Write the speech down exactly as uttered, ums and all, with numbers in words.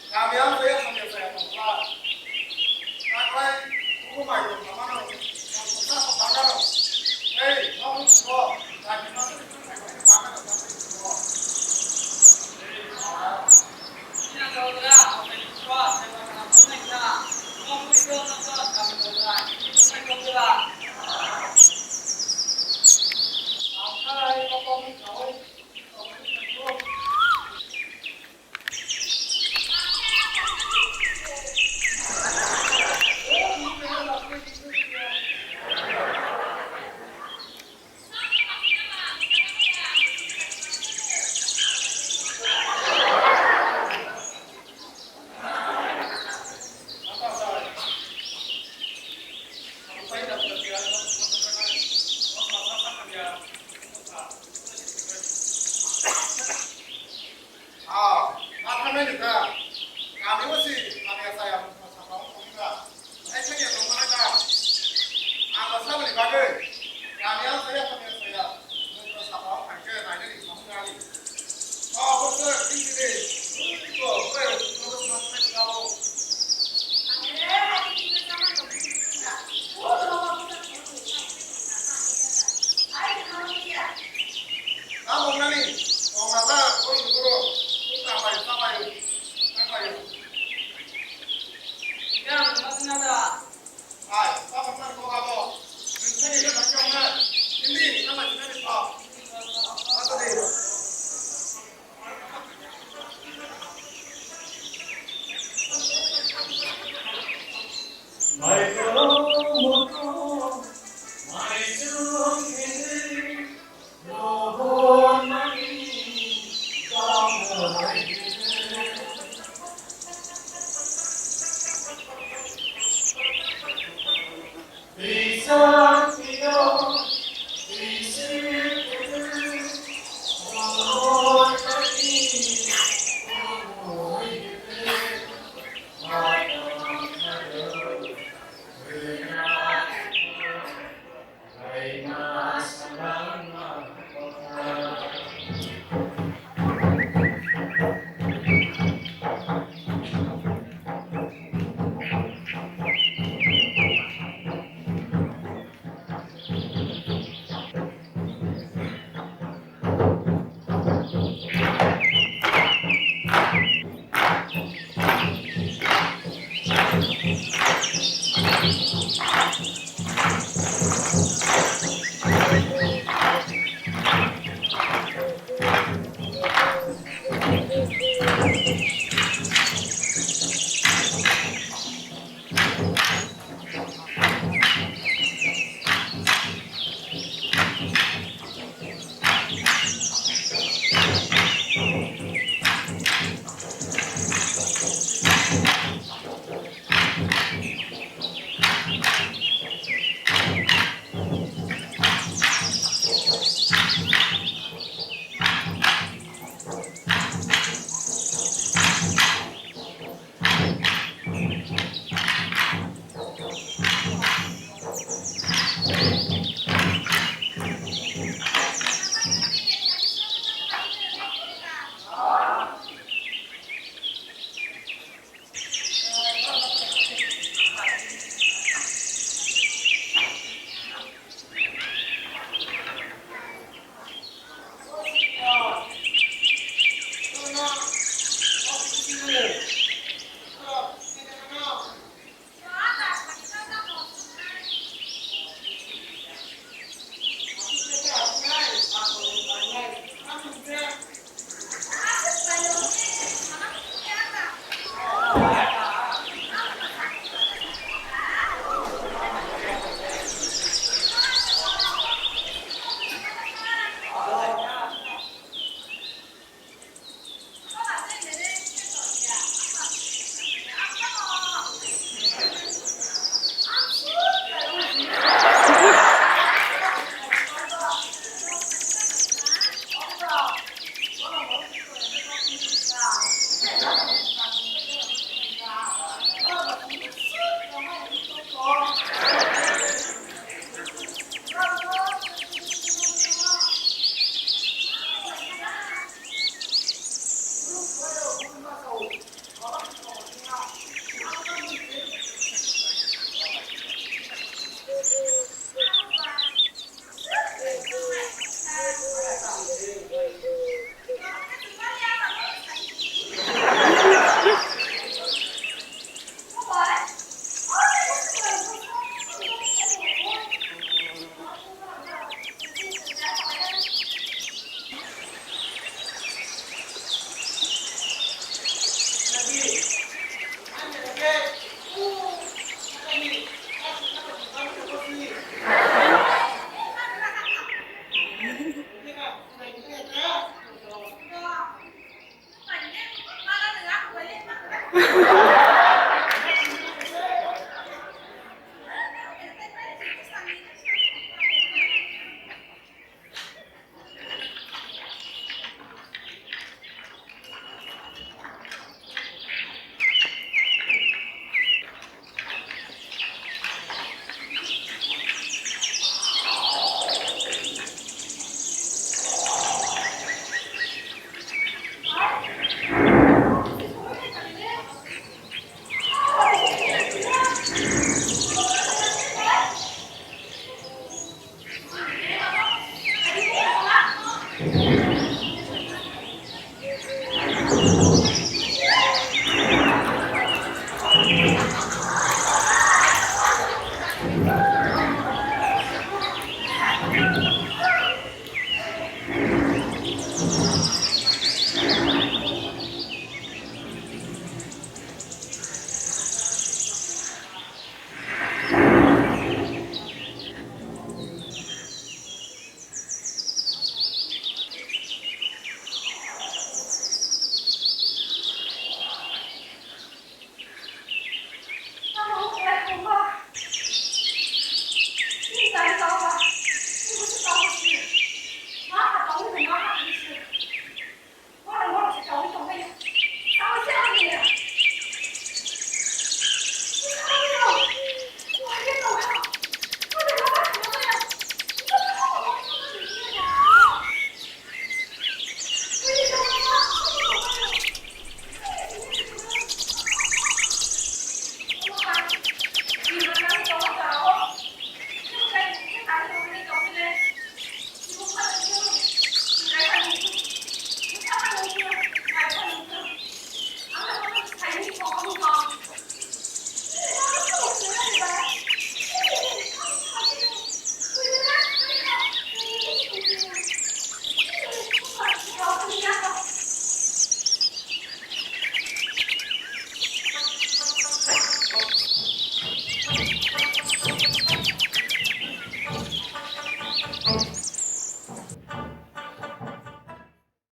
Kamiyang saya sambil saya tongkha. Taklai buku mai tongkha mano, tongkha kok bagaro. Hei, nogo buko, jati masa buku mai tongkha bagaro, jati buko. Hei, Ah, ma thangnai ni da. Kami bo si, kami ya saya, mo sa pa mo ni da. Ai thani ya tongma da. Ang ba saboni bagwi. Kami ya saya, kami ya saya. Mo sa pa mo thangke, nai ni samung ani. Oh, bo se, ini ni. Ko, ko, ko, ko, ko, ko. Abo nani, tonga ta, koi ni boro, uta bai, ta bai, ta bai. Ida, masna da. Ai, abo nani ko abo. Nini ni ka kya na? Hindi, sama sina ni pa. Asa de.